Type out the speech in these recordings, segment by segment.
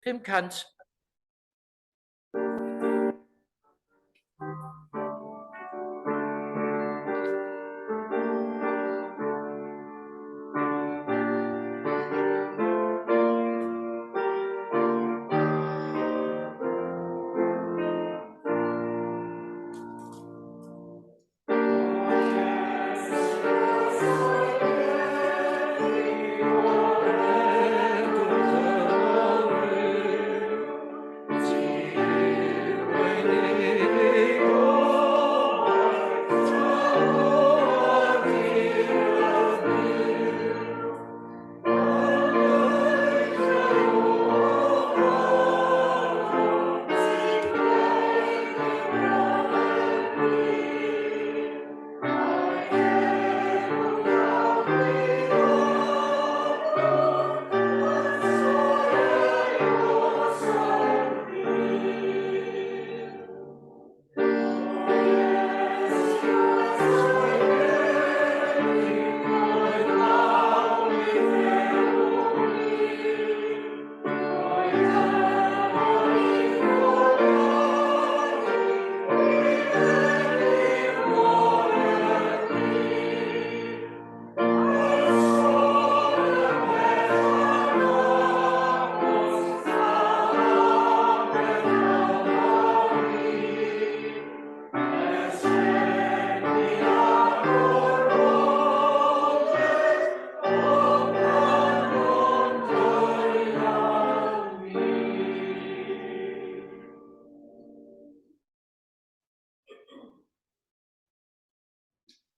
500.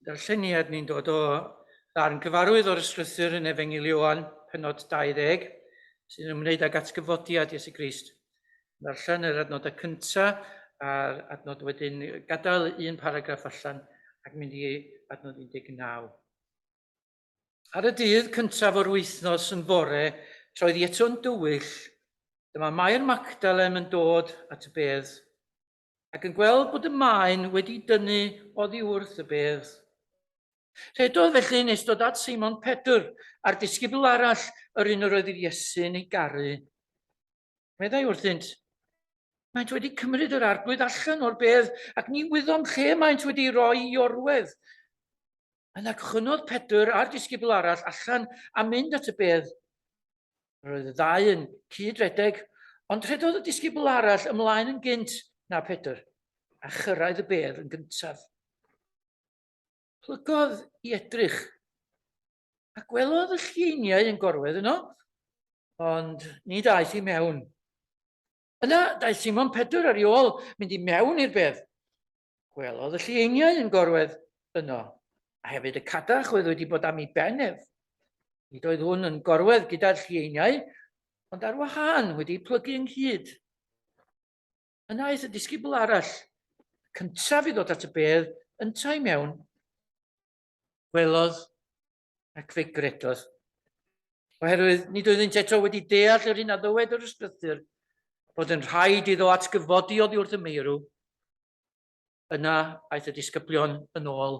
Darlleniad ni'n dod o ddarn cyfarwydd o'r ysgrythur yn Efengyl Ioan, penod 20, sy'n ymwneud ag atgyfodiad Iesu Grist. Darllen yr adnodau cyntaf a'r adnod wedyn gadael un paragraff allan ac mynd i adnod 19. Ar y dydd cyntaf o'r wythnos yn fore, troedd i eto'n dywyll, dyma Mair Magdalen yn dod at y bedd, ac yn gweld bod y maen wedi dynnu oddi wrth y bedd. Rhedodd felly nes dod at Seimon Pedr a'r disgybl arall, yr un yr oedd yr Iesu'n ei garu. Meddai wrthynt, Maent wedi cymryd yr arglwydd allan o'r bedd, ac ni wyddom lle maent wedi ei roi i orwedd. Yna cychwynnodd Pedr a'r disgybl arall allan a mynd at y bedd. Roedd y ddau yn cyd-redeg, ond rhedodd y disgybl arall ymlaen yn gynt na Pedr, a chyrraedd y bedd yn gyntaf. Plygodd i edrych, a gwelodd y llieiniau yn gorwedd yno, ond nid aeth i mewn. Yna daeth Simon Pedr ar ei ôl mynd i mewn i'r bedd. Gwelodd y llieiniau yn gorwedd yno, a hefyd y cadach oedd wedi bod am ei ben ef. Nid oedd hwn yn gorwedd gyda'r llieiniau, ond ar wahân wedi plygu ynghyd. Yna aeth y disgybl arall, y cyntaf i ddod at y bedd, yntau mewn. Gwelodd ac fe gredodd. Oherwydd nid oeddynt eto wedi deall yr hyn a ddywed yr ysgrythur, bod yn rhaid iddo atgyfodi oddi wrth y meirw. Yna aeth y disgyblion yn ôl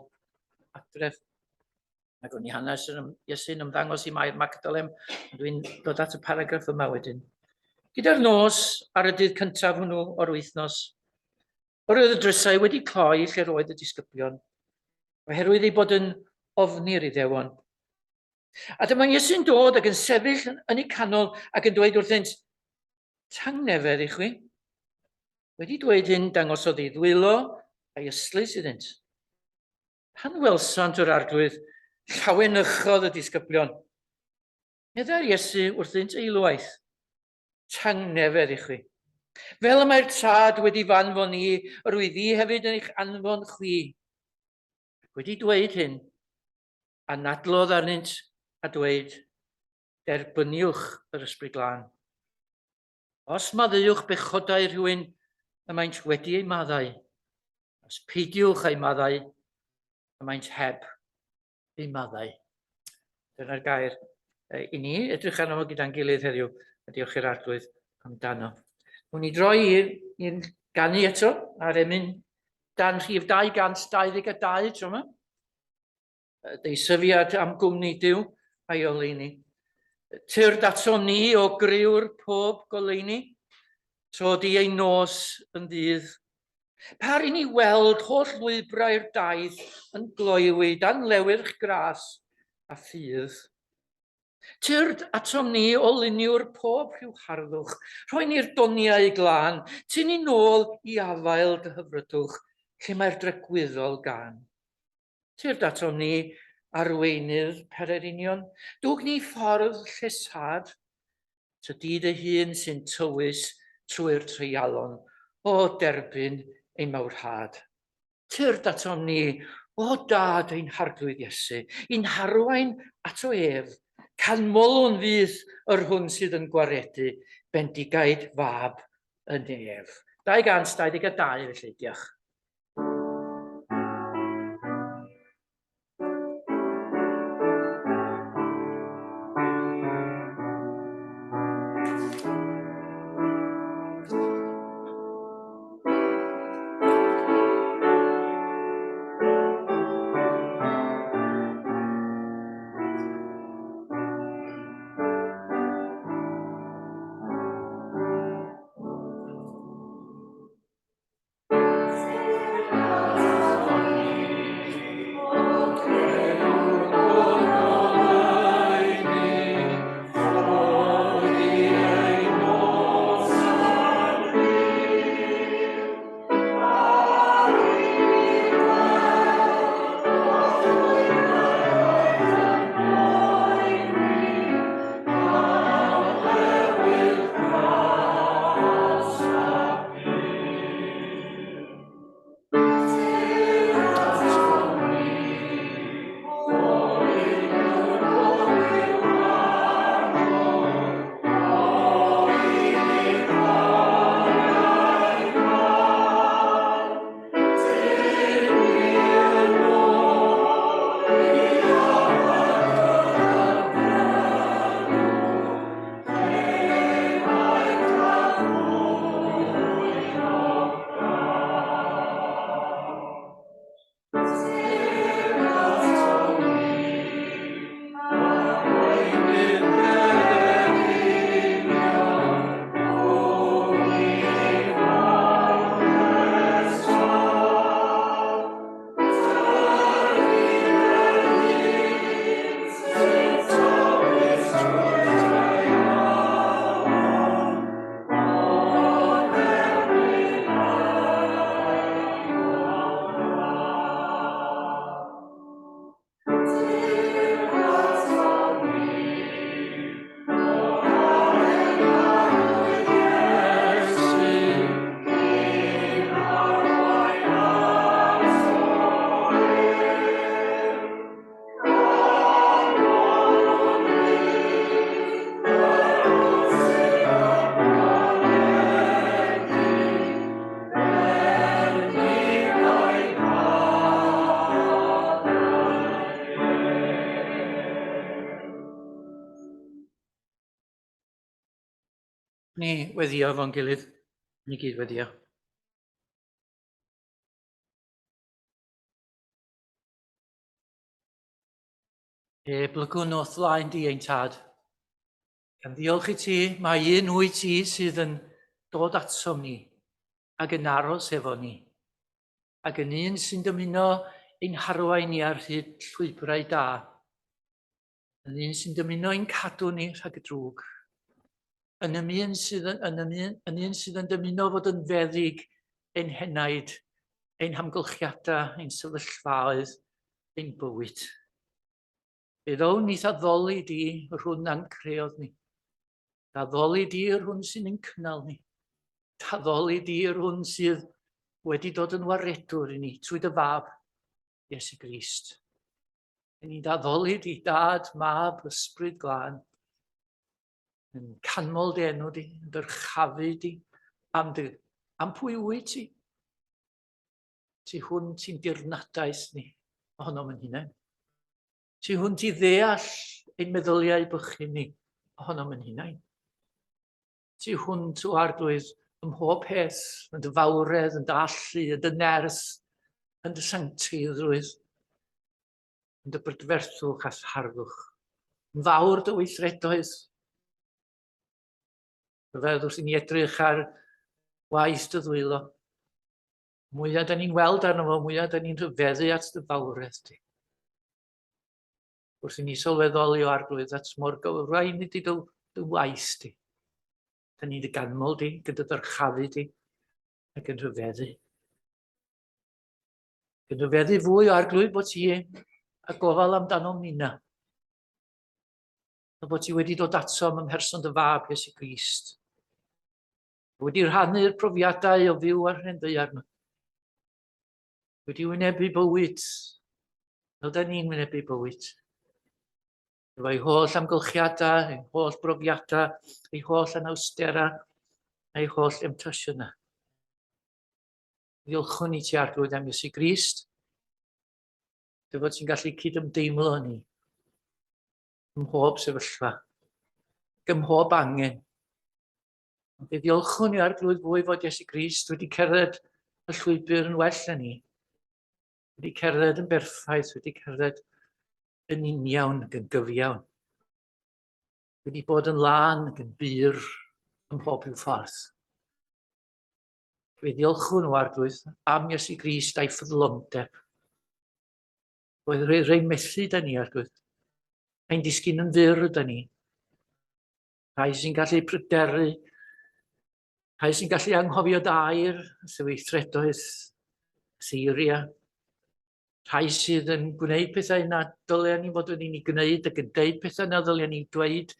adref. Ac o'n i hanes yn Iesu'n ymddangos i Mair Magdalem, ond dwi'n dod at y paragraff yma wedyn. Gyda'r nos ar y dydd cyntaf hwnnw o'r wythnos, yr oedd y drysau wedi cloi lle'r oedd y disgyblion, oherwydd ei bod yn ofni'r Iddewon. A dyma Iesu'n dod ac yn sefyll yn eu canol ac yn dweud wrthynt, Tangnefedd i chwi. Wedi dweud hyn, dangosodd ei ddwylo a'i ystlys iddynt. Pan welsant yr arglwydd, llawenychodd y disgyblion. Meddai'r Iesu wrthynt eilwaith, Tangnefedd i chwi. Fel y mae'r Tad wedi f'anfon i, yr wyf fi hefyd yn eich anfon chwi. Ac wedi dweud hyn, anadlodd arnynt a dweud, Derbyniwch yr Ysbryd Glân. Os maddeuwch bechodau rhywun y maent wedi eu maddau, os peidiwch eu maddau, y maent heb eu maddau. Dyna'r gair i ni edrych arno fo gyda'n gilydd heddiw, a diolch i'r Arglwydd amdano. Wwn i droi i'r ganu eto ar emyn dan rhif 222 tro yma. Deisyfiad am gwmni Duw a'i oleuni. Tyrd atom ni o griw'r pob goleuni, tro di ein nos yn ddydd. Par i ni weld holl lwybrau'r daith yn gloywi dan lewyrch gras a ffydd. Tyrd atom ni o luniwr pob rhyw harddwch, rhoi ni'r doniau glân, tyn ni nôl i afael dy hyfrydwch, lle mae'r dragwyddol gân. Tyrd atom ni, arweinydd pererinion, dwg ni ffordd lleshad. Tydi dy hun sy'n tywys trwy'r treialon, o derbyn ein mawrhad. Tyrd atom ni, o Dad ein Harglwydd Iesu, i'n harwain ato ef. Canmolwn fyth yr hwn sydd yn gwaredu bendigaid fab y nef. 222 felly, diolch. Ni weddio efo'n gilydd. Ni gyd weddio. E blygwn o'th flaen di ein tad. Gan ddiolch i ti, mae un wyt ti sydd yn dod atom ni ac yn aros efo ni, ac yn un sy'n dymuno ein harwain ni ar hyd llwybrau da, yn un sy'n dymuno ein cadw ni rhag y drwg, yn y un sydd yn, yn, y un, yn un sydd yn dymuno fod yn feddyg ein henaid, ein hamgylchiadau, ein sefyllfaoedd, ein bywyd. Fe ddown ni addoli di yr hwn a'n creodd ni. Addoli di yr hwn sy'n ein cynnal ni. Addoli di yr hwn sydd wedi dod yn waredwr i ni trwy dy fab, Iesu Grist. Yn ni'n addoli di dad, mab, ysbryd glân, yn canmol dy enw di, yn dyrchafu di, am, dy, am pwy wyt ti. Tu hwnt i'n dirnadaeth ni ohonom yn hunain. Tu hwnt i ddeall ein meddyliau bychyn ni ohonom yn hunain. Tu hwnt o arglwydd ym mhob peth, yn dy fawredd, yn dy allu, yn dy nerth, yn dy sancteiddrwydd, yn dy brydferthwch a tharddwch. Yn fawr dy weithredoedd. Rhyfedd wrth i ni edrych ar waith dy ddwylo. Mwyaf da ni'n weld arno fo, mwyaf da ni'n rhyfeddu at dy fawredd di. Wrth i ni sylweddoli o arglwydd at mor gywrain ydy dy, dy waith di. Da ni'n dy ganmol di, gyda dyrchafu di, ac yn rhyfeddu. Yn rhyfeddu fwy o arglwydd bod ti a gofal amdano nina. A bod ti wedi dod atom ym mherson dy fab Iesu Grist. Wedi rhannu'r profiadau o fyw ar hen ddaear yma. Wedi wynebu bywyd, fel da ni'n wynebu bywyd. Efo'i holl amgylchiadau, ei holl brofiadau, ei holl anawsterau, ei holl emtasiynau. Ddiolchwn i ti Arglwydd am Iesu Grist, dy fod ti'n gallu cydymdeimlo â ni ym mhob sefyllfa, ac ym mhob angen. Ond fe ddiolchwn i Arglwydd fwy fod Iesu Grist wedi cerdded y llwybr yn well na ni, wedi cerdded yn berffaith, wedi cerdded yn uniawn ac yn gyfiawn, wedi bod yn lân ac yn bur ym mhob rhyw ffordd. Fe ddiolchwn o Arglwydd am Iesu Grist a'i ffyddlondeb. Roedd rhai, rhai methu da ni, Arglwydd. Mae'n disgyn yn fyr da ni. Rhai sy'n gallu pryderu, rhai sy'n gallu anghofio dair, syweithredoedd, Syria, rhai sydd yn gwneud pethau na dylen ni fod yn ei gwneud ac yn deud pethau na ddylen ni dweud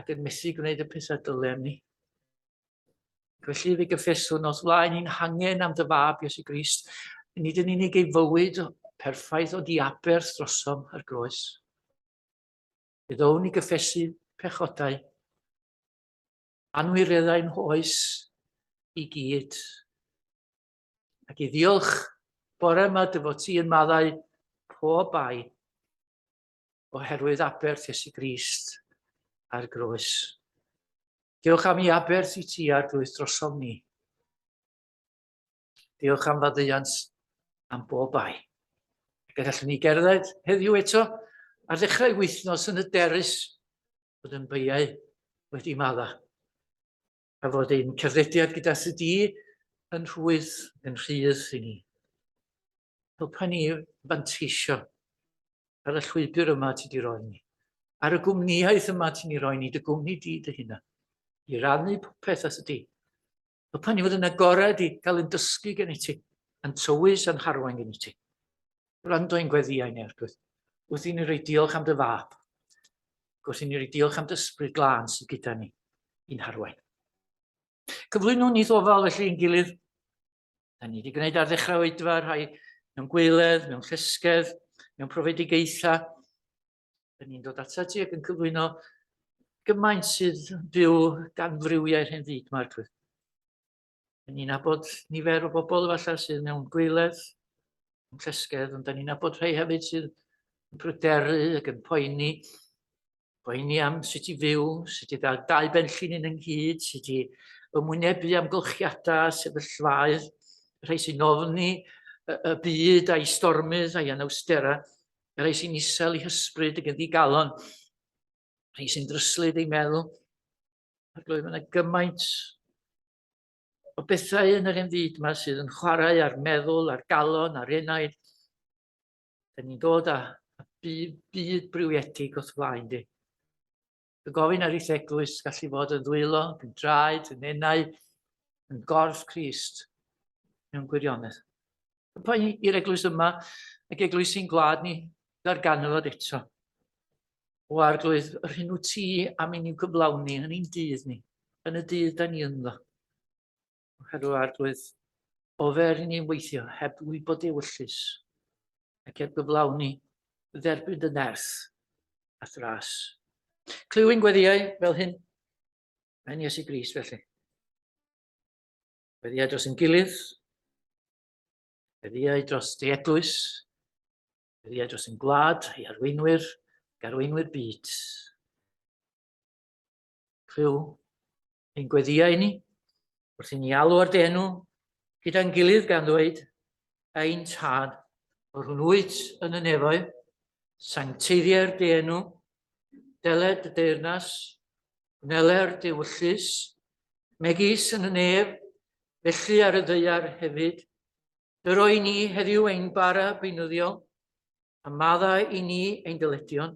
ac yn methu gwneud y pethau dylem ni. Felly fe gyffeswn os flaen i'n hangen am dy fab Iesu Grist, nid yn unig ei fywyd perffaith ond i aberth drosom ar groes. Fe ddown i gyffesu pechodau, anwireddau'n hoes i gyd. Ac i ddiolch bore yma dy fod ti yn maddau pob bai oherwydd aberth Iesu Grist ar groes. Diolch am i aberth i ti ar groes drosom ni. Diolch am faddeuant am bob bai. Ac gallwn ni gerdded heddiw eto ar ddechrau wythnos yn hyderus bod yn beiau wedi madda. A fod ein cerddediad gyda sy di yn rhwydd, yn rhydd i ni. Helpa ni fanteisio ar y llwybr yma ti di roi ni, ar y gwmnïaeth yma ti'n ei roi ni, dy gwmni di dy hunan, i rannu popeth at y di. Helpa ni fod yn agored i gael yn dysgu gen i ti, yn tywys a'n harwain gen i ti. Gwrando i'n gweddïau ni, Arglwydd, wrth i ni roi diolch am dy fab, wrth i ni roi diolch am dy ysbryd glân sydd gyda ni i'n harwain. Cyflwynwn ni ddofal felly i'n gilydd. Da ni wedi gwneud ar ddechrau oedfa rhai mewn gweiledd, mewn llesgedd, mewn profedigaethau. Da ni'n dod atat ti ac yn cyflwyno gymaint sydd byw gan friwiau'r hen fyd mae'r Arglwydd. Da ni'n nabod nifer o bobl efallai sydd mewn gweiledd, mewn llesgedd, ond da ni'n nabod rhai hefyd sydd yn pryderu ac yn poeni, poeni am sut i fyw, sut i ddal dau benllin ynghyd, sut i ymwynebu amgylchiadau, sefyllfaoedd, rhai sy'n ofni y, y byd a'i stormydd a'i anawsterau, rhai sy'n isel i hysbryd ac yn ddigalon, rhai sy'n dryslyd ei meddwl. Arglwydd, mae yna gymaint o bethau yn yr hen fyd yma sydd yn chwarae ar meddwl, ar galon, ar enaid. Da ni'n dod â byd, byd briwiedig wrth flaen di. Fy gofyn ar eith eglwys gallu fod yn ddwylo, yn draed, yn enau, yn gorff Crist mewn gwirionedd. Pa i'r eglwys yma ac eglwys sy'n gwlad ni ddarganfod eto. O Arglwydd, yr hyn wyt ti am i ni gyflawni yn ein dydd ni, yn y dydd da ni ynddo. Oherwydd, Arglwydd, ofer i ni'n weithio heb wybod ewyllys ac heb gyflawni dderbyn dy nerth a thras. Clywyn gweddiau fel hyn, yn Iesu Grist felly. Gweddiau dros yn gilydd, gweddiau dros dy eglwys, Gweddiau dros ein gwlad, ei arweinwyr, ac arweinwyr byd. Clyw ein gweddiau ni, wrth i ni alw ar dy enw, gyda'n gilydd gan ddweud, ein tad, o'r hwn wyt yn y nefoedd, sancteiddier dy enw, Deled dy deyrnas, gwneler dy ewyllys, megis yn y nef, felly ar y ddaear hefyd. Dyro i ni heddiw ein bara beunyddiol, a maddau i ni ein dyledion,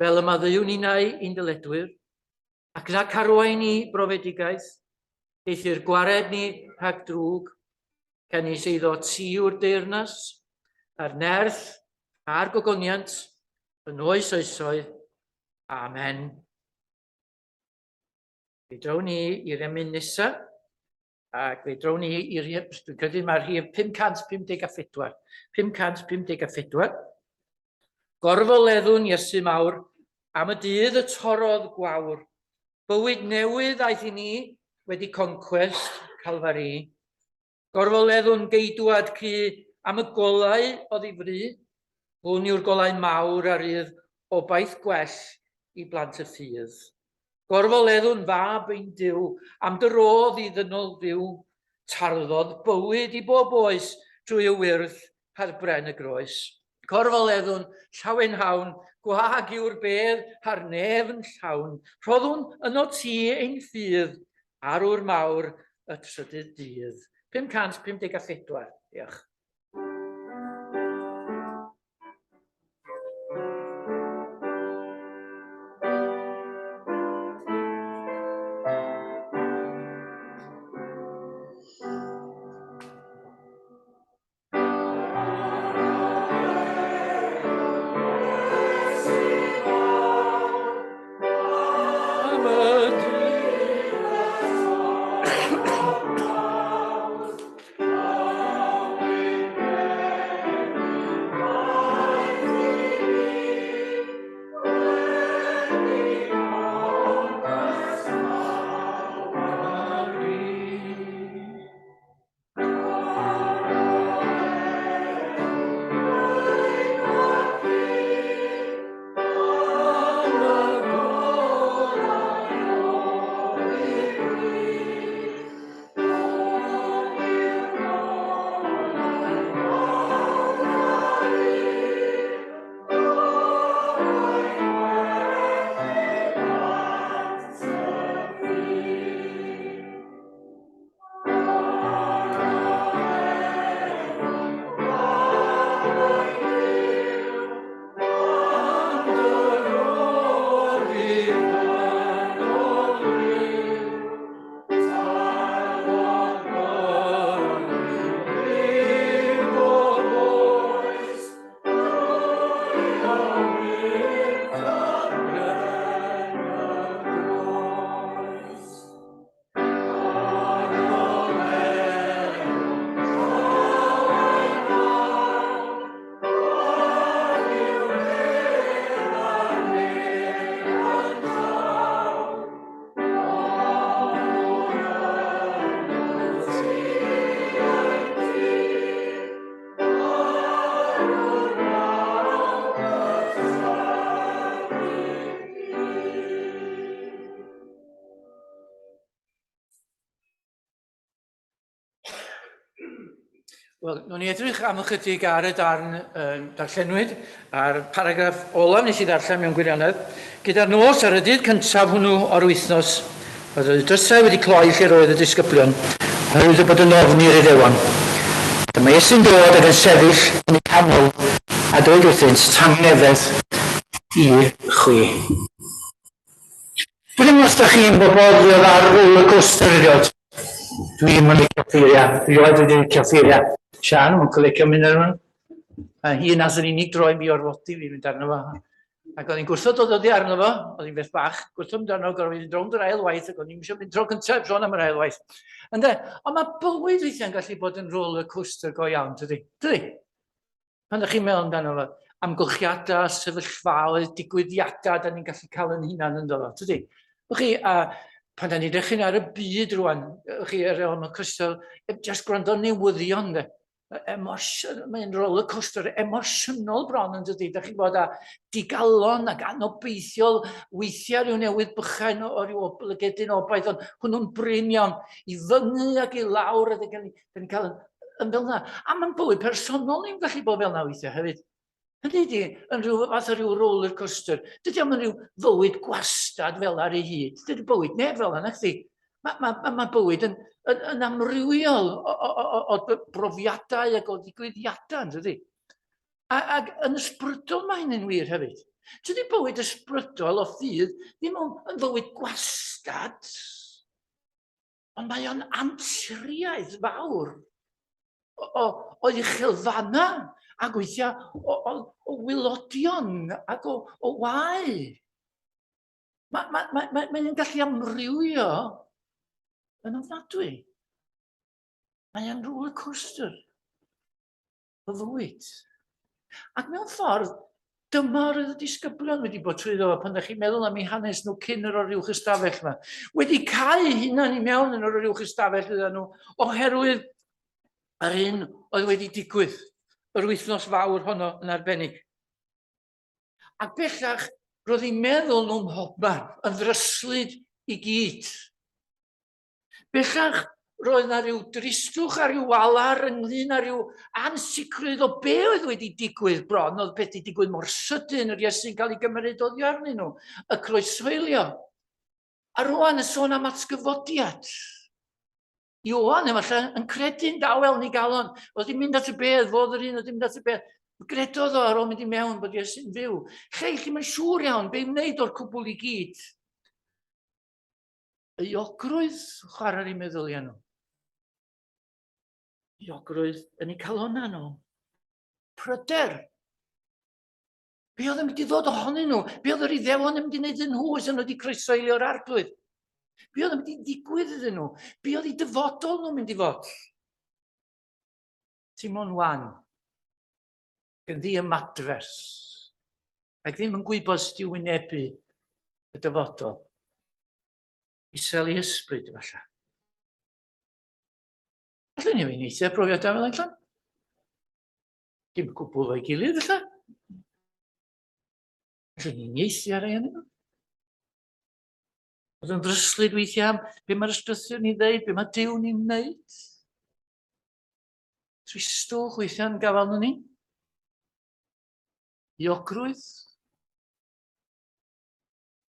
fel y maddeuwn ninnau i'n dyledwyr, ac nac arwain ni brofedigaeth, eithr gwared ni rhag drwg, canys eiddo ti yw'r deyrnas, a'r nerth, a'r gogoniant, yn oes oesoedd. Amen. Fe drawn ni i'r emyn nesaf, ac fe drawn ni i'r rhif, dwi'n credu mae'r rhif 554. 554. Gorfoleddwn Iesu mawr, am y dydd y torrodd gwawr. Bywyd newydd aeth i ni wedi concwest Calfari. Gorfoleddwn geidwad cu am y golau oddi fry, hwn yw'r golau mawr a rydd obaith gwell i blant y ffydd. Gorfoleddwn fab ein Duw am dy rodd i ddynol fyw, tarddodd bywyd i bob oes drwy y wyrth ar bren y groes. Gorfoleddwn, llawenhawn, gwag yw'r bedd a'r nef yn llawn, rhoddwn yno ti ein ffydd, arwr mawr y trydydd dydd. 554. Diolch. Wel, nhw'n ni edrych am ychydig ar y darn um, darllenwyd, a'r paragraff olaf nes i ddarllen mewn gwirionedd. Gyda'r nos ar y dydd cyntaf hwnnw o'r wythnos, roedd y drysau wedi cloi lle roedd y disgyblion, oherwydd y bod yn ofni yr Iddewon. Dyma Iesu'n dod ac yn sefyll yn eu canol a dweud wrthynt, Tangnefedd i chwi. Dwi'm os da chi'n bobl fuodd ar roller coaster erioed. Dwi'm yn licio ffeiria. Rioed wedi licio ffeiria. Sian, mae'n licio mynd arno nhw. A hi nath yn unig droi mi orfodi fi mynd arno fo. Ac o'n i'n gwrthod dod oddi arno fo, oedd hi'n beth bach, gwrthod mynd arno fo, gorfod fynd rownd yr ail waith, ac o'n i'n eisiau mynd tro cyntaf sôn am yr ail waith. Ynde? Ond mae bywyd weithiau'n gallu bod yn roller coaster go iawn, tydi? Tydi? Pan ydych chi'n meddwl amdano fo, amgylchiadau, sefyllfaoedd, digwyddiadau, da ni'n gallu cael yn hunan ynddo fo, tydi? Chi, a pan da ni'n dechrau ar y byd rwan, chi, ar ôl mae Crystal, just gwrando newyddion, de. Emosiwn, mae'n roller coaster emosiynol bron yn dydy. Da chi'n bod â digalon ac anobeithiol, weithiau rhyw newydd bychain o, o ryw oblygedyn obaith, ond hwnnw'n brin iawn, i fyny ac i lawr, a da ni'n cael yn fel yna. A mae'n bywyd personol ni'n gallu bod fel yna weithiau hefyd. Hynny ydi, yn rhyw fath o ryw roller coaster. Dydy o'm yn rhyw fywyd gwastad fel ar ei hyd. Dydy bywyd neb fel yna, chdi. Mae ma, ma, ma bywyd yn, yn, yn amrywiol o, o, o, o brofiadau ac o ddigwyddiadau, yn dydy? A, ac yn ysbrydol mae hynny'n wir hefyd. Tydi bywyd ysbrydol o ffydd ddim yn, yn fywyd gwastad, ond mae o'n anturiaeth fawr o, o, o uchelfanna ac weithiau o, o, o wylodion ac o, o wae. Mae'n ma, ma, ma, ma gallu amrywio yn ofnadwy. Mae o'n roller coaster. o fywyd. Ac mewn ffordd, dyma roedd y disgyblion wedi bod trwyddo fo pan ydych chi'n meddwl am eu hanes nhw cyn yr oruwch ystafell yma. Wedi cau hunan i mewn yn yr oruwch ystafell iddyn nhw oherwydd yr hyn oedd wedi digwydd yr wythnos fawr honno yn arbennig. Ac bellach, roedd eu meddwl nhw'n mhobman, yn ddryslyd i gyd. Bellach, roedd na rhyw dristwch a rhyw alar ynglyn â rhyw ansicrwydd o be oedd wedi digwydd bron, oedd peth wedi digwydd mor sydyn, yr Iesu'n cael ei gymryd oddi arnyn nhw, y croeshoelio. A rwan yn sôn am atgyfodiad. Ioan efallai yn credu'n dawel yn ei galon, oedd wedi mynd at y bedd, fodd yr un oedd wedi mynd at y bedd. Gredodd o ar ôl mynd i mewn bod Iesu'n fyw. Lleill ddim yn siŵr iawn be i wneud o'r cwbl i gyd. Euogrwydd chwarae ar eu meddyliau nhw. Euogrwydd yn eu calonnau nhw. Pryder. Be oedd yn mynd i ddod ohonyn nhw? Be oedd yr Iddewon yn mynd i wneud iddyn nhw os nhw wedi croesoelio'r arglwydd? Be oedd yn mynd i ddigwydd iddyn nhw? Be oedd eu dyfodol nhw'n mynd i fod? Teimlo'n wan. Yn ddi-ymadferth. Ac ddim yn gwybod sut i wynebu y dyfodol. Isel i ysbryd, efallai. Allwn ni weithio profiadau fel allan? Dim cwbl o'i gilydd, efallai. Allwn ni nieithu ar ei hynny? Oedd yn ddryslyd weithiau am be mae'r ysgrythur ni'n dweud, be mae Duw ni'n wneud. Tristwch weithiau'n gafael ni. Iogrwydd.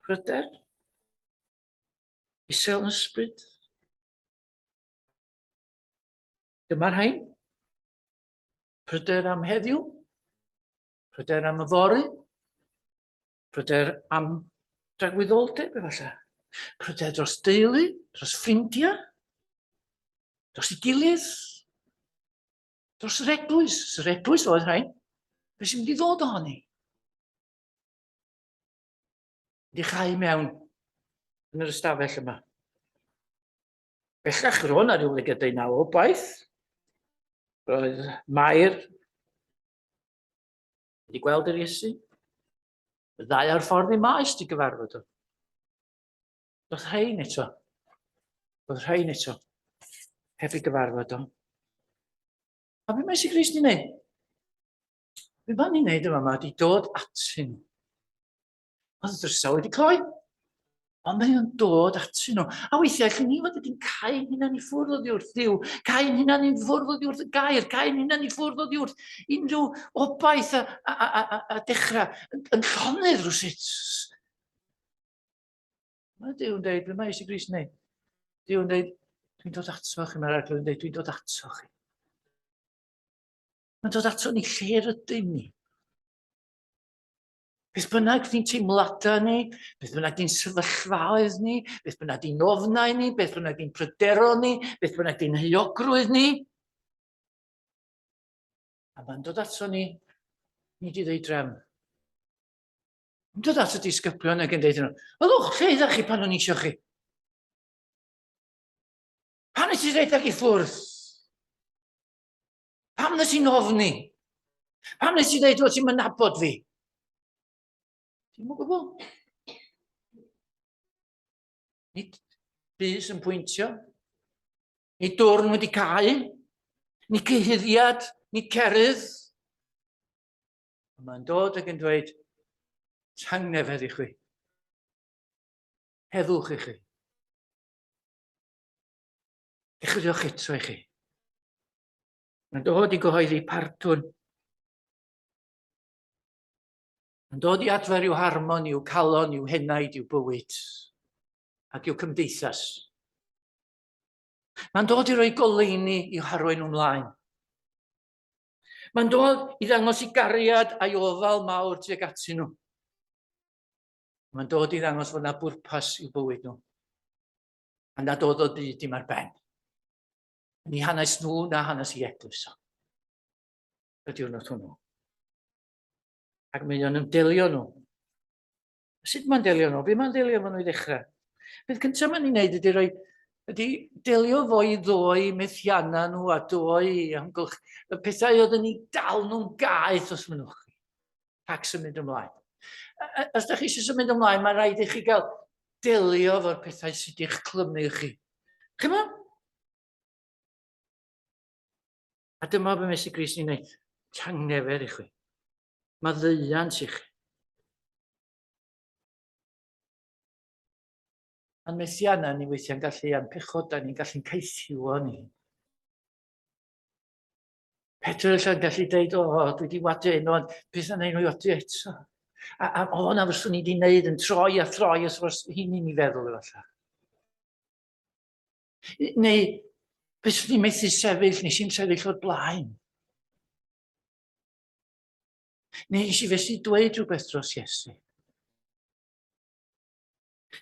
Pryder. Isel yn ysbryd. Dyma'r rhain. Pryder am heddiw. Pryder am yfory. Pryder am dragwyddoldeb efallai. Pryder dros deulu, dros ffrindiau, dros ei gilydd, dros yr eglwys. Yr eglwys oedd rhain. Be sy'n mynd i ddod ohoni? Wedi chau mewn yn yr ystafell yma. Bellach roedd yna rhyw lygadau naw o obaith. Roedd Mair wedi gweld yr Iesu. Y ddau ar ffordd i maes di gyfarfod o. Roedd rhain eto. Roedd rhain eto. Heb i gyfarfod o. A be mae Iesu Grist ni'n neud? Be mae'n ni'n neud yma yma di dod atyn nhw. Oedd y drysau wedi cloi. Ond mae o'n dod atyn nhw. A weithiau, allwn ni fod wedi'n cau'n hunan i ffwrdd oddi wrth Dduw, cau'n hunan i ffwrdd oddi wrth y gair, cau'n hunan i ffwrdd oddi wrth unrhyw obaith a, a, a, a, a dechrau yn, yn llonydd rhywsut. Mae Duw yn dweud, be mae Iesu Grist yn dweud? Duw yn dweud, dwi'n dod ato chi, mae'r arglwydd yn dweud, dwi'n dod ato chi. Mae'n dod ato ni lle rydym ni. Beth bynnag di'n teimladau ni, beth bynnag di'n sefyllfaoedd ni, beth bynnag di'n ofnau ni, beth bynnag di'n pryderon ni, beth bynnag di'n heuogrwydd ni. A mae'n dod ato ni, nid i ddeud drefn. Mae'n dod at y disgyblion ac yn deud nhw, Ylwch, lle ydych chi pan o'n eisiau chi? Pan nes i redeg i ffwrdd? Pam nes i'n ofni? Pam nes i ddeud fod ti'n mynabod fi? Ti'n mwyn gwybod? Nid bys yn pwyntio. Nid dwrn wedi cau. Nid cyhuddiad, nid cerydd. Mae'n dod ac yn dweud, tangnefedd i chwi. Heddwch i chi. Dechreuwch eto i chi. Mae'n dod i gyhoeddi pardwn. Yn dod i adfer i'w harmon, i'w calon, i'w henaid, i'w bywyd, ac i'w cymdeithas. Mae'n dod i roi goleuni i'w harwain nhw mlaen. Mae'n dod i ddangos i gariad a'i ofal mawr tuag atyn nhw. Mae'n dod i ddangos fod yna bwrpas i'w bywyd nhw. A nad oedd o byd dim ar ben. Ni hanes nhw na hanes i eglwys o. Y diwrnod hwnnw. Ac mae o'n ymdelio nhw. Sut mae'n delio nhw? Be mae'n delio efo nhw i ddechrau? Beth cyntaf mae'n ei wneud ydy rhoi ydy delio fo'i ddoi methiannau nhw a doi amgylch y pethau oedd yn ei dal nhw'n gaeth os mynnwch chi. Rhag symud ymlaen. Os ydych chi eisiau symud ymlaen, mae rhaid i chi gael delio efo'r pethau sydd wedi'ch clymu chi. Chi'n meddwl? A dyma be mae Iesu Grist yn ei wneud. Tangnefedd i chwi. Maddeuant i chi. A'n methiannau ni weithiau'n gallu, a'n pechodau ni'n gallu'n caethiwo ni. Pedr allan gallu deud, o, oh, dwi wedi wadu hyn, ond beth yna i'n wadu eto? A, a o, na fyswn i wedi wneud yn troi a throi os oes hyn i ni feddwl efallai. Neu, beth swn i'n methu sefyll, nes i'n sefyll o'r blaen. Neu nes i fethu dweud rhywbeth dros Iesu.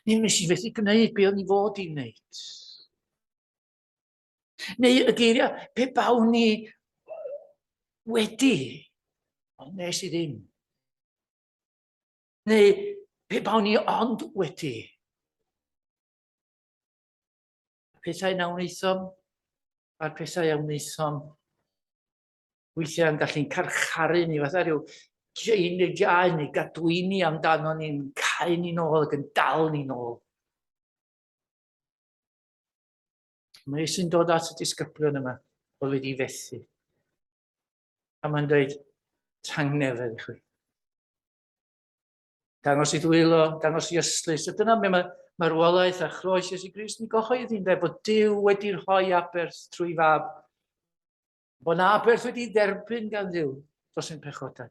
Neu nes i fethu gwneud be o'n i fod i wneud. Neu y geiriau, pe bawn ni wedi, ond nes i ddim. Neu pe bawn ni ond wedi. Y pethau na wnaethom, a'r pethau a wnaethom, weithiau yn gallu'n carcharu ni, fatha rhyw geiniau neu gadwyni amdano ni'n cau ni'n ôl ac yn dal ni'n ôl. Mae Iesu'n dod at y disgyblion yma oedd wedi fethu. A mae'n dweud, tangnefedd i chwi. Dangos i ddwylo, dangos i ystlys. A dyna be mae marwolaeth a chroes Iesu Grist yn gyhoeddi, ynde, bod Duw wedi rhoi aberth trwy fab. Bod na aberth wedi dderbyn gan Dduw dros ein pechodau.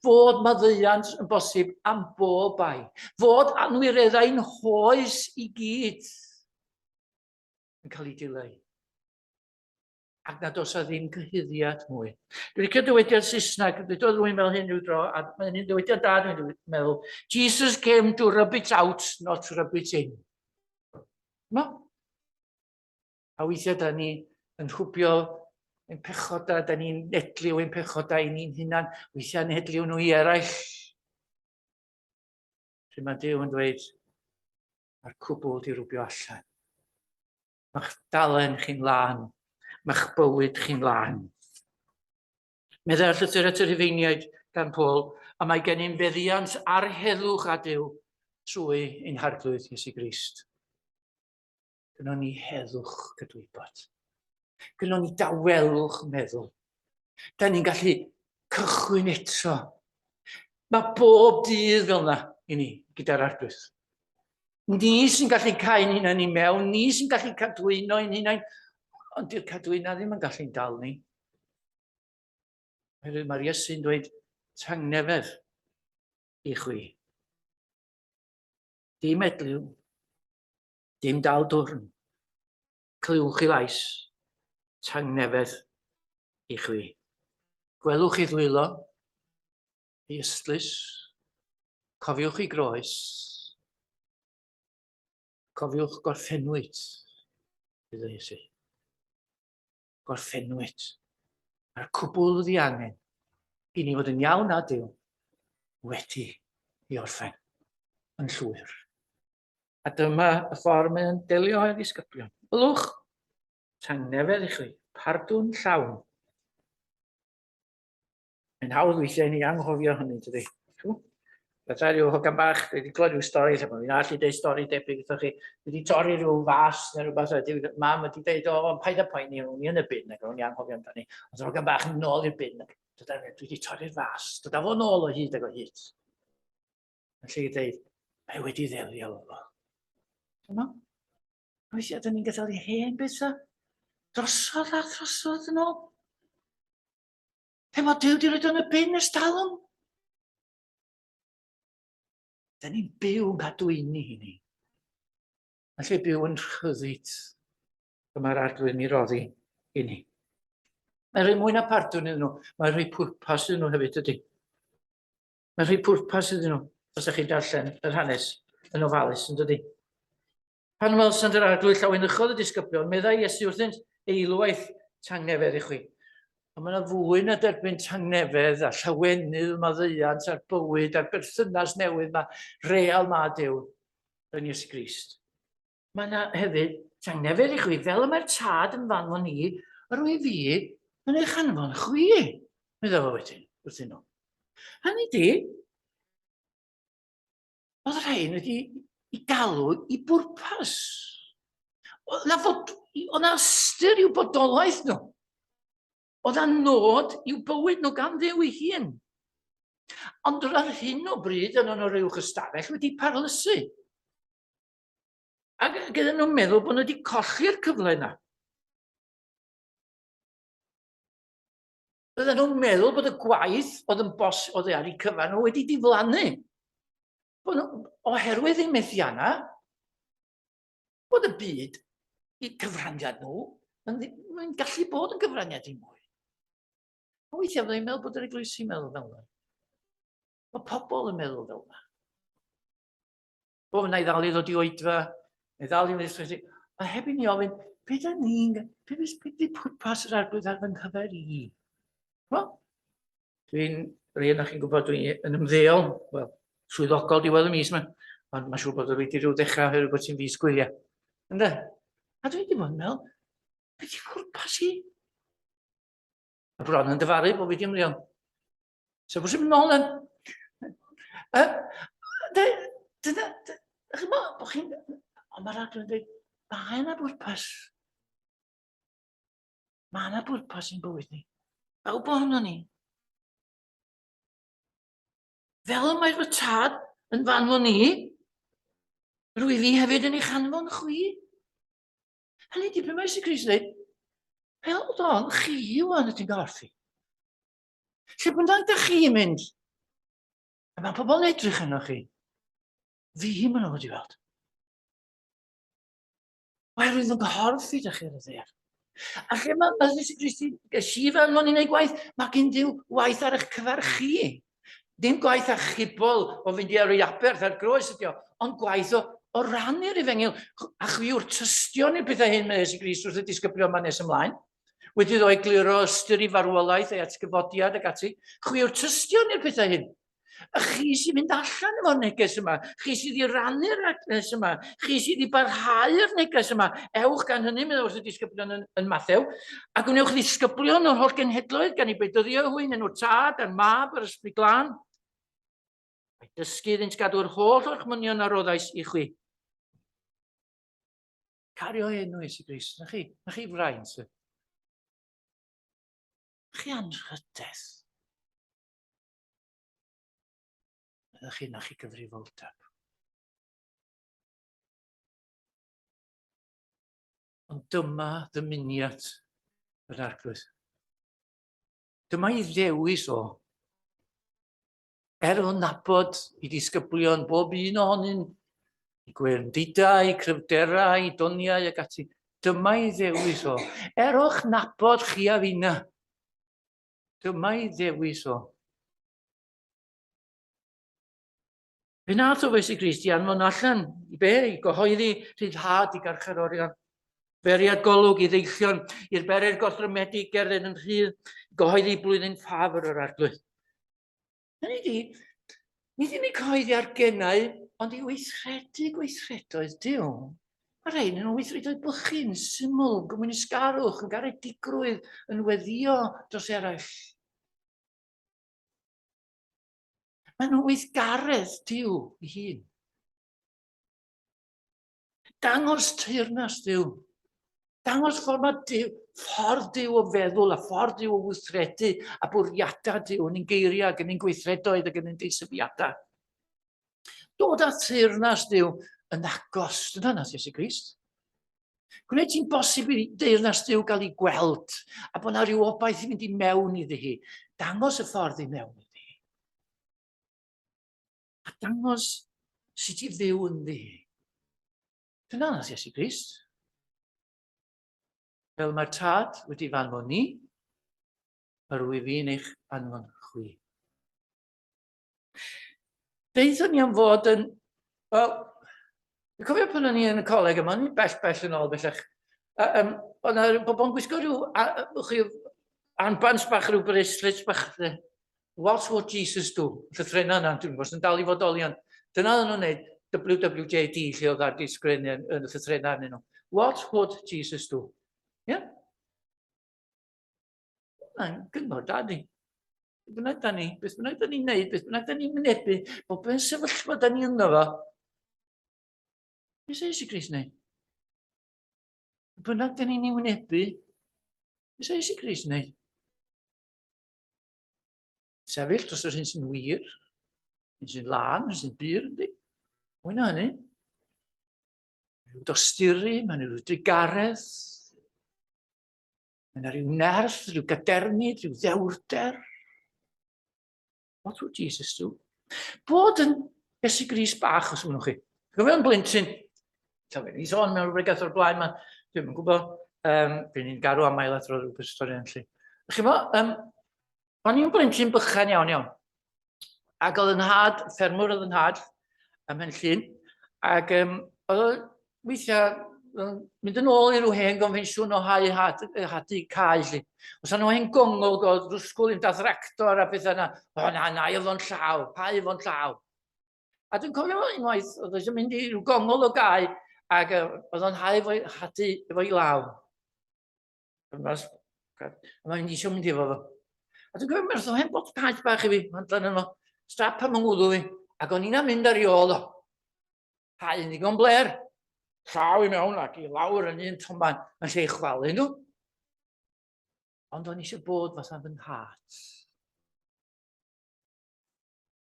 Fod maddeuant yn bosib am bob bai. Fod anwireddau'n hoes i gyd yn cael ei dileu. Ac nad oes a ddim cyhuddiad mwy. Dwi'n licio dywediad Saesneg, dwedodd rhywun fel hyn rhyw dro, a mae'n un dywediad da dwi'n meddwl. Jesus came to rub it out, not rub it in. No? A weithiau da ni yn rhwbio ein pechodau, da ni'n edliw ein pechodau i ni'n hunan, weithiau yn edliw nhw i eraill. Pryd mae Duw yn dweud, mae'r cwbl di rwbio allan. Mae'ch dalen chi'n lân, mae'ch bywyd chi'n lân. Meddai'r llythyr at y Rhufeiniaid gan Paul, a mae gennym feddiant ar heddwch â Duw trwy ein Harglwydd Iesu Grist. Gynnon ni heddwch cydwybod. Gynnon ni dawelwch meddwl. Da ni'n gallu cychwyn eto. Mae bob dydd fel yna i ni gyda'r Arglwydd. Ni sy'n gallu cael ein hunain i mewn, ni sy'n gallu cadwyno ein hunain, ond di'r cadwyna ddim yn gallu'n dal ni. Oherwydd mae'r Iesu'n dweud tangnefedd i chwi. Dim edliw, Dim dal dwrn. Clywch i lais, tangnefedd i chwi. Gwelwch i ddwylo, i ystlys, cofiwch i groes, cofiwch gorffennwyd, iddo Iesu. Gorffennwyd. Mae'r cwbl ddiangen i ni fod yn iawn â Duw wedi i orffen yn llwyr. A dyma y ffordd mae'n delio â'i ddisgyblion. Ylwch, tangnefedd i chwi, pardwn llawn. Mae'n hawdd weithiau i ni anghofio hynny, dydy. Fatha rhyw hogan bach, dwi wedi clywed rhyw stori, lle bod fi'n allu dweud stori debyg wrthoch chi. Dwi wedi torri rhyw fas neu rhywbeth, a mam wedi dweud, o, ond paid â poeni, o'n i yn y bin, ac o'n i anghofio amdani. Ond yr hogan bach yn nôl i'r bin, ac dwi wedi torri'r fas, dod â fo nôl o hyd ac o hyd. Yn lle i ddeud, mae wedi ddelio efo fo. Dyma. Weithiau, dyn ni'n gadael i hen bethau drosodd a throsodd yn ôl. Pe mae Duw wedi rhoi yn y bin ers talwm. Da ni'n byw yn cadwyni i ni. Yn lle byw yn rhyddid y mae'r arglwydd ni roddi i ni. Mae'n rhoi mwy na pardwn iddyn nhw, mae'n rhoi pwrpas iddyn nhw hefyd, ydy. Mae'n rhoi pwrpas iddyn nhw, os ydych chi'n darllen yr hanes yn ofalus, yn dydy. Pan welsant yr arglwydd llawenychodd y disgyblion, meddai Iesu wrthynt, eilwaith tangnefedd i chwi. Ond mae yna fwy na derbyn tangnefedd a llawenydd maddeuant a'r bywyd a'r berthynas newydd ma, real ma Duw yn Iesu Grist. Mae yna hefyd tangnefedd i chwi, fel y mae'r tad yn fanfon i, yr wyf fi yn eich anfon chwi, meddai fo wedyn wrthyn nhw. Hynny di, Oedd rhain wedi i galw i bwrpas. Oedd na, fod, oedd na ystyr i'w bodolaeth nhw. Oedd na nod i'w bywyd nhw gan Dduw ei hun. Ond ar hyn o bryd yn nhw'n yr uwch ystafell wedi parlysu. Ac gyda nhw'n meddwl bod nhw wedi colli'r cyfle yna. Bydden nhw'n meddwl bod y gwaith oedd yn bos oedd e ar eu cyfan nhw wedi diflannu. Bod nhw, oherwydd eu methiannau, bod y byd, i cyfraniad nhw, yn, mae'n gallu bod yn gyfraniad i mwy. Weithiau byddai'n meddwl bod yr eglwysi'n meddwl fel yna. Mae pobl yn meddwl fel yna. O, wna i ddal i ddod i oedfa, na i ddal i wneud stwff. A heb i ni ofyn, be da ni'n, be be di pwrpas yr arglwydd ar fy nghyfer i? Wel, dwi'n, rhai yna chi'n gwybod, dwi'n yn ymddeol, wel, swyddogol diwedd y mis yma, ond mae'n siŵr bod o wedi rhyw ddechrau oherwydd bod ti'n fis gwyliau. Ynde? A dwi wedi bod yn meddwl, be di pwrpas i? A bron yn dyfaru bod fi wedi ymddeol. So bwysig mynd nôl yn. Dyna, chi'n meddwl bod chi'n... Ond mae'r arglwydd yn dweud, mae yna bwrpas. Mae yna bwrpas i'n bywyd ni. Bawb ohono ni. Fel y mae fy tad yn fanfon ni, rwy fi hefyd yn eich anfon chwi. Hynny di, beth mae Iesu Grist yn dweud? Hold on, chi wan ydy'n gorff i. Lle bynnag da chi'n mynd, a mae pobl yn edrych arnoch chi, fi maen nhw wedi weld. Oherwydd yn nghorff i da chi ar y ddaear. A lle mae mae Iesu Grist i ges i fel anfon i wneud gwaith, mae gen Duw waith ar eich cyfer chi. Dim gwaith achubol o fynd i ar ei aberth ar groes ydi o, ond gwaith o, o rannu'r efengyl. A chwi yw'r tystion i'r pethau hyn, mae Iesu Grist wrth y disgyblion yma nes ymlaen. Wedi iddo egluro ystyr i farwolaeth, ei atgyfodiad ac ati. Chwi yw'r tystion i'r pethau hyn. A chi sy'n mynd allan efo'r neges yma, chi sydd i rannu'r neges yma, chi sydd i barhau'r neges yma. Ewch gan hynny, meddwl wrth y disgyblion yn, yn Mathew, a gwnewch ddisgyblion o'r holl genhedloedd gan i bedyddio hwy yn enw'r Tad a'r Mab a'r Ysbryd Glân. Mae dysgu iddynt gadw'r holl orchmynion a roddais i chwi. Cario enw Iesu Grist, na chi, na chi fraint. Na chi anrhydedd. Ydych chi, na chi gyfrifoldeb. Ond dyma ddymuniad yr arglwydd. Dyma ei ddewis o. Er o nabod i ddisgyblion bob un ohonyn, i gwendidau, cryfderau, doniau ac ati. Dyma ei ddewis o. Er o'ch nabod chi a finna, Dyma ei ddewis o. Fe nath o Iesu Grist i anfon allan i be? I gyhoeddi rhyddhad i garcharorion. Feriad golwg i ddeillion, i'r beryr gorthrymedig gerdded yn rhydd, gyhoeddi blwyddyn ffafr yr arglwydd. Hynny ydi, nid i ni cyhoeddi ar genau, ond i weithredu gweithredoedd Duw. Mae rhain yn weithredoedd bychin, syml, gymwynasgarwch, yn garedigrwydd, yn weddio dros eraill. Maen nhw'n weithgaredd Duw ei hun. Dangos teyrnas Duw. Dangos ffordd mae Duw, ffordd Duw o feddwl a ffordd Duw o weithredu a bwriadau Duw yn ein geiriau ac yn ein gweithredoedd ac yn ein deisyfiadau. Dod â teyrnas Duw yn agos. Dyna nath Iesu Grist. Gwneud ti'n bosib i deyrnas Duw gael ei gweld a bod yna rhyw obaith i fynd i mewn iddi hi. Dangos y ffordd i mewn iddi hi. A dangos sut i fyw ynddi. Dyna nath Iesu Grist. Fel mae'r Tad wedi f'anfon ni, yr wyf fi'n eich anfon chwi. Deuthon ni am fod yn... Wel, dwi'n cofio pan o'n i yn y coleg yma, o'n i'n bell bell yn ôl bellach. Um, oedd yna bobl yn gwisgo rhyw, a, chi, armbands bach, rhyw bracelets bach. What would Jesus do? Llythrenau yna, dwi'n gwybod, yn dal i fodoli, ond dyna oedden nhw'n neud, WWJD, lle oedd ar di sgrennu yn, yn y llythrenau arnyn nhw. What would Jesus do? Ie? Yeah? Mae'n gyngor da ni. Beth bynnag da ni, beth bynnag da ni'n neud, beth bynnag da ni'n mynebu, bob yn sefyllfa da ni ynddo fo. Beth sy'n Iesu Grist wneud? Beth bynnag da ni'n ei wynebu, beth sy'n Iesu Grist wneud? Sefyll dros yr hyn sy'n wir, hyn sy'n lân, hyn sy'n bur, yndi? Mwy na hynny. Rhyw dosturi, mae'n rhyw drugaredd, Mae yna rhyw nerth, rhyw gadernid, rhyw ddewrder. What would Jesus do? Bod yn Iesu Grist bach, os mynnwch chi. Gofio yn blentyn, ta fe ni sôn mewn rhywbeth o'r blaen, ma, dwi'n yn gwybod, um, fi'n ni'n garw am ail adrodd rhywbeth stori yn lle. Chi mo, um, o'n i'n blentyn bychan iawn iawn. Ac oedd yn nhad, ffermwr oedd yn nhad, ym Mhen Llŷn, ac um, oedd o weithiau mynd yn ôl i ryw hen gonfensiwn o hau had, hadu cae, lli. Os yna hen gongol, oedd rwsgwl i'n dathractor a pethau yna, o na, na, efo'n llaw, hau efo'n llaw. A dwi'n cofio unwaith, oedd eisiau mynd i ryw gongol o gae, ac oedd o'n hau efo'i hadu efo'i law. A mae'n eisiau mynd efo fo. A dwi'n cofio merth o hen bot paent bach i fi, mae'n dlan yno, strap am yng ngwddw fi, ac o'n i'n mynd ar ei ôl o. Pa un ddigon bler, llaw i mewn ac i lawr yn un toman yn lle i chwalu nhw. Ond o'n eisiau bod fatha fy nhad.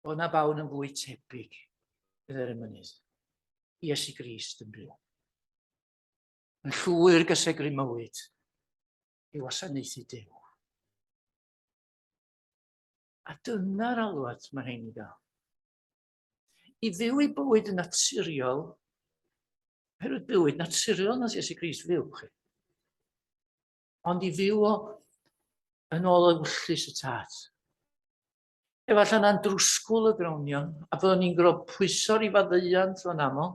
Oedd na bawn yn fwy tebyg iddo'r emynydd. Iesu Grist yn byw. Yn llwyr gysegru mywyd i wasanaethu Duw. A dyna'r alwad mae rhain i gael. I fyw ei bywyd yn naturiol, oherwydd bywyd naturiol nas Iesu Grist fyw chi. Ond i fyw o yn ôl ewyllys y tad. Efallai na'n drwsgwl y grawnion, a byddwn ni'n gwrdd pwyso'r i faddeuant o'n aml.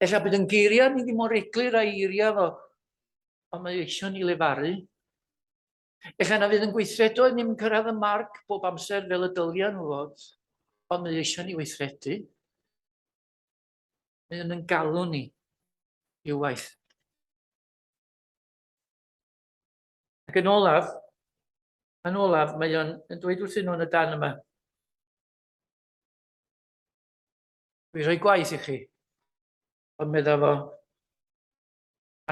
Ella bydd yn geiriau ni ddim mor eglur â eiriau fo, ond mae eisiau ni lefaru. Ella na fydd yn gweithredoedd ni'n cyrraedd y marc bob amser fel y dylia nhw fod, ond mae eisiau ni weithredu. Mae yn galw ni i'w waith. Ac yn olaf, yn olaf, mae o'n dweud wrthyn nhw yn y dan yma, Dwi'n rhoi gwaith i chi. Ond medda fo,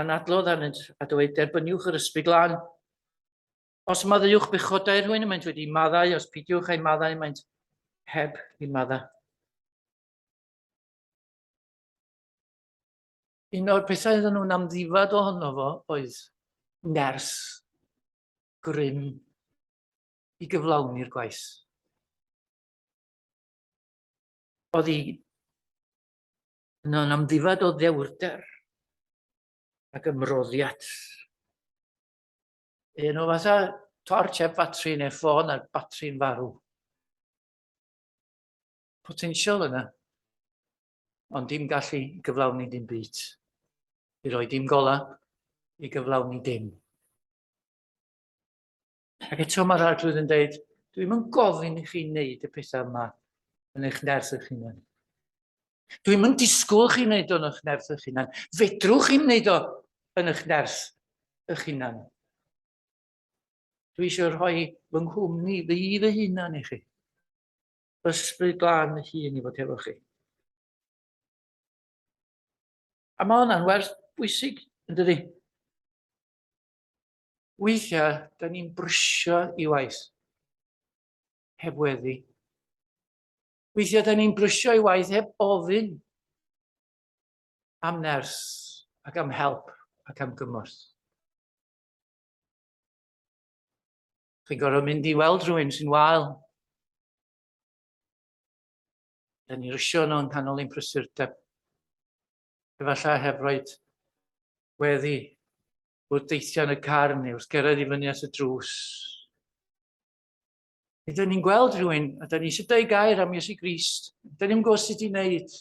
anadlodd arnynt a dweud, derbyniwch yr ysbryd glân. Os maddeuwch bechodau rhywun, maent wedi maddau, os peidiwch â'i maddau, maent heb i maddau. Un o'r pethau oedden nhw'n amddifad ohono fo oedd nerth, grym i gyflawni'r gwaith. Oedd hi yn amddifad o ddewrder ac ymroddiad. Un o fatha torch heb batri neu ffôn a'r batri'n farw. Potensial yna, ond dim gallu gyflawni dim byd. I roi dim gola, i gyflawni dim. Ac eto mae'r Arglwydd yn dweud, dwi'm yn gofyn i chi wneud y pethau yma yn eich nerth eich hunan. Dwi'm yn disgwyl chi wneud o yn eich nerth eich hunan. Fedrwch chi'n wneud o yn eich nerth eich hunan. Dwi eisiau rhoi fy nghwmni fi fy hunan i chi. Ysbryd glân fy hun i fod efo chi. A mae hwnna'n werth bwysig, yn dydi? Weithiau, da ni'n brysio i waith heb weddi. Weithiau, da ni'n brysio i waith heb ofyn am nerth ac am help ac am gymorth. Chi'n gorfod mynd i weld rhywun sy'n wael. Da ni'n rysio yno yng nghanol ein prysurdeb. Efallai heb roed weddi wrth deithio yn y car neu wrth gerdded i fyny at y drws. Nid ydyn ni'n gweld rhywun a da ni eisiau dweud gair am Iesu Grist. Da ni'n gwybod sut i wneud.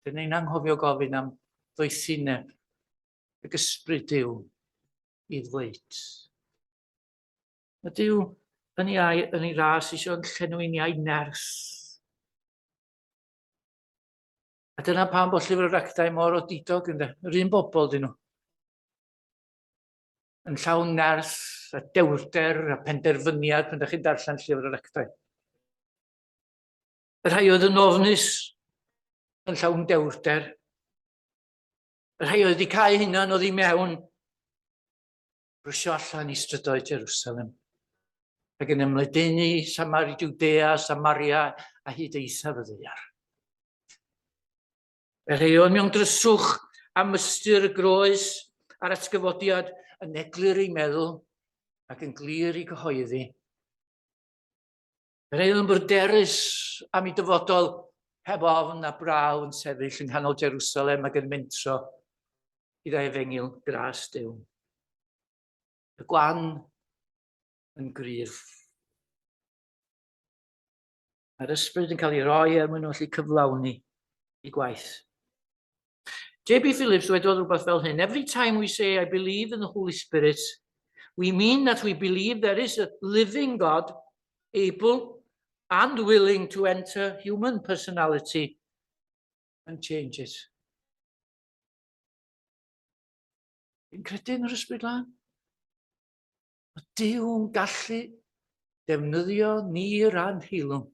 Da ni'n anghofio gofyn am ddoethineb y ysbryd Duw i ddweud. Mae Duw yn ei, ai, yn ei ras eisiau yn llenwi ni a'i nerth. A dyna pam bod llyfr yr actau mor odidog ynddo. Yr un bobl dyn nhw. Yn llawn nerth a dewrder a penderfyniad pan ydych chi'n darllen llyfr yr actau. Y rhai oedd yn ofnus yn llawn dewrder. Y rhai oedd wedi cael hunan oddi mewn brysio allan i strydoedd Jerusalem ac yn ymledaenu Samari, Jwdea, Samaria a hyd eithaf y ddaear. Y rhai oedd mewn dryswch am ystyr y groes a'r atgyfodiad yn eglur ei meddwl ac yn glir i gyhoeddi. Y rhai oedd yn bryderus am ei dyfodol heb ofn a braw yn sefyll yng nghanol Jerusalem ac yn mentro i ddau efengyl gras Duw. Y gwan yn gryf. Mae'r ysbryd yn cael ei roi er mwyn allu cyflawni ei gwaith. J.B. Phillips dwedodd rhywbeth fel hyn, Every time we say I believe in the Holy Spirit, we mean that we believe there is a living God able and willing to enter human personality and change it. Fi'n credu yn yr ysbryd lân. Mae Duw'n gallu defnyddio ni ran heilwng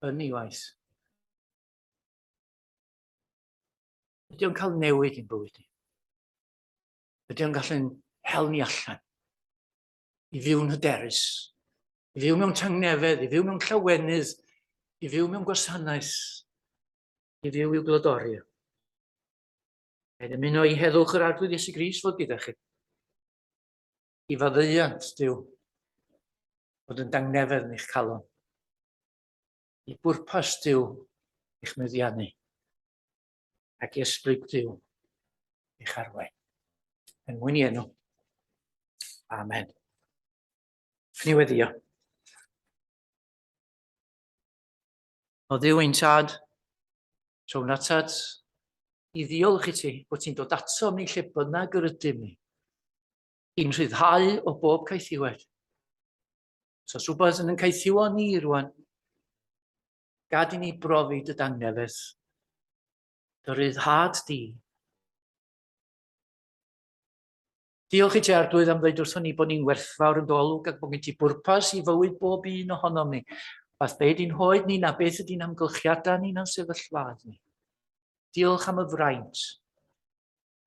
yn ei waith. Ydy o'n cael newid i'n bywyd ni? Ydy o'n gallu'n hel ni allan? I fyw'n hyderus, i fyw mewn tangnefedd, i fyw mewn llawenydd, i fyw mewn gwasanaeth, i fyw i'w glodori. Mae'n ymuno i heddwch yr Arglwydd Iesu Grist fod gyda chi. I faddeuant, Duw, fod yn dangnefedd yn eich calon. I bwrpas Duw eich meddiannu. Ac i ysbryd Duw eich arwain. Yn mwyn i enw. Amen. Ni weddio. O Dduw ein tad, trown atat i ddiolch i ti bod ti'n dod atom ni lle bynnag yr ydym ni, i'n rhyddhau o bob caethiwed. So os rhywbeth yn yn caethiwo ni rwan, gad i ni brofi dy dangnefedd, dy ryddhad di. Diolch i ti, Arglwydd, am ddweud wrthon ni bod ni'n werthfawr yn dy olwg ac bod gen ti bwrpas i fywyd bob un ohonom ni. Fath be ydy'n hoed ni na beth ydy'n amgylchiadau ni na'n sefyllfaoedd ni. Diolch am y fraint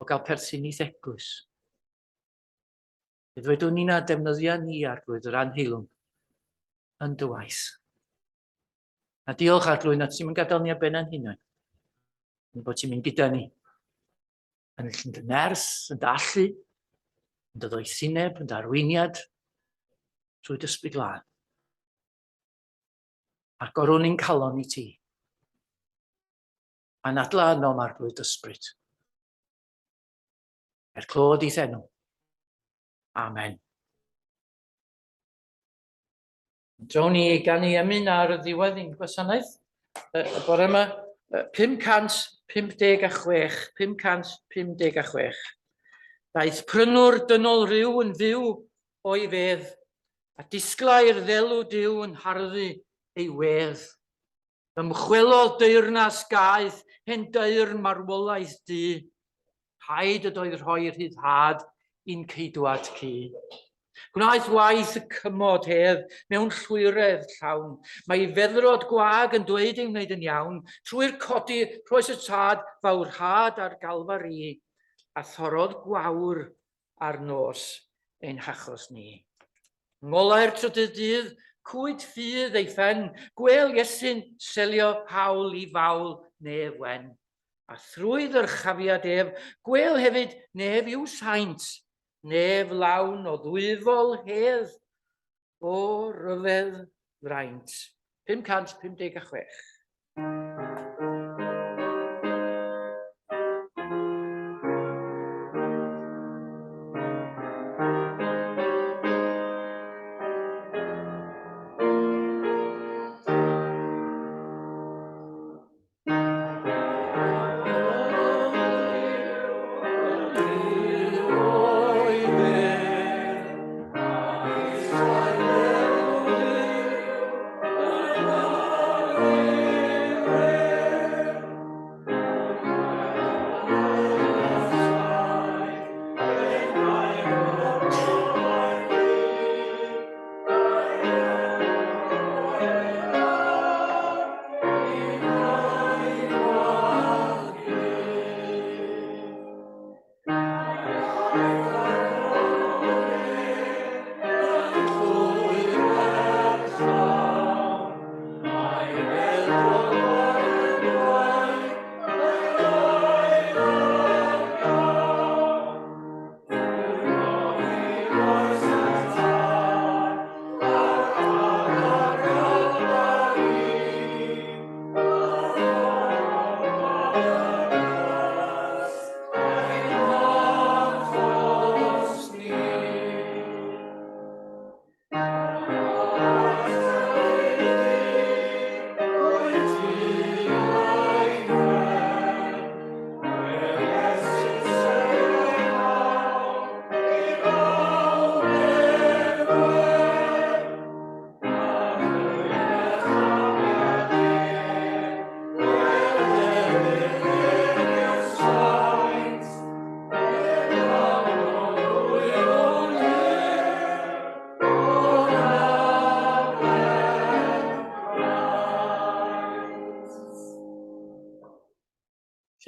o gael perthyn i'th eglwys. Fe ddwedwn ni na defnyddia ni, Arglwydd, yr anheilwng yn dy waith. A diolch, Arglwydd, na ti'n mynd gadael ni ar ben ein hunain. Yn bod ti'n mynd gyda ni. Yn dy nerth, yn dy allu, yn dy ddoethineb, yn dy arweiniad, trwy dy ysbryd glân. Agorwn ni'n calon i ti. Anadla ynom Arglwydd ysbryd. Er clod i'th enw. Amen. Drawn ni ganu emyn ar ddiwedd ein gwasanaeth y bore yma. 556, 556. Daeth prynwr dynol rhyw yn fyw o'i fedd, a disglair ddelw Duw yn harddu ei wedd. Ymchwelodd deyrnas gaeth hen deyrn marwolaeth du. Rhaid ydoedd rhoi rhyddhad i'n ceidwad cu. Gwnaeth waith y cymod hedd mewn llwyredd llawn. Mae ei feddrod gwag yn dweud ei wneud yn iawn, trwy'r codi rhoes y tad fawrhad ar Galfari, a thorrodd gwawr ar nos ein hachos ni. Ngolau'r trydydd dydd, cwyd ffydd ei phen, gwêl Iesu'n selio haul i fawl nef wen. A thrwy ddyrchafiad ef, gwêl hefyd nef i'w saint, nef lawn o ddwyfol hedd, o ryfedd fraint. 556.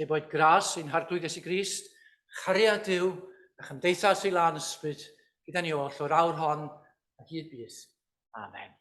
Lle boed gras ein Harglwydd Iesu Grist, chariad Duw a chymdeithas ei lân ysbryd gyda ni oll o'r awr hon a hyd byth. Amen.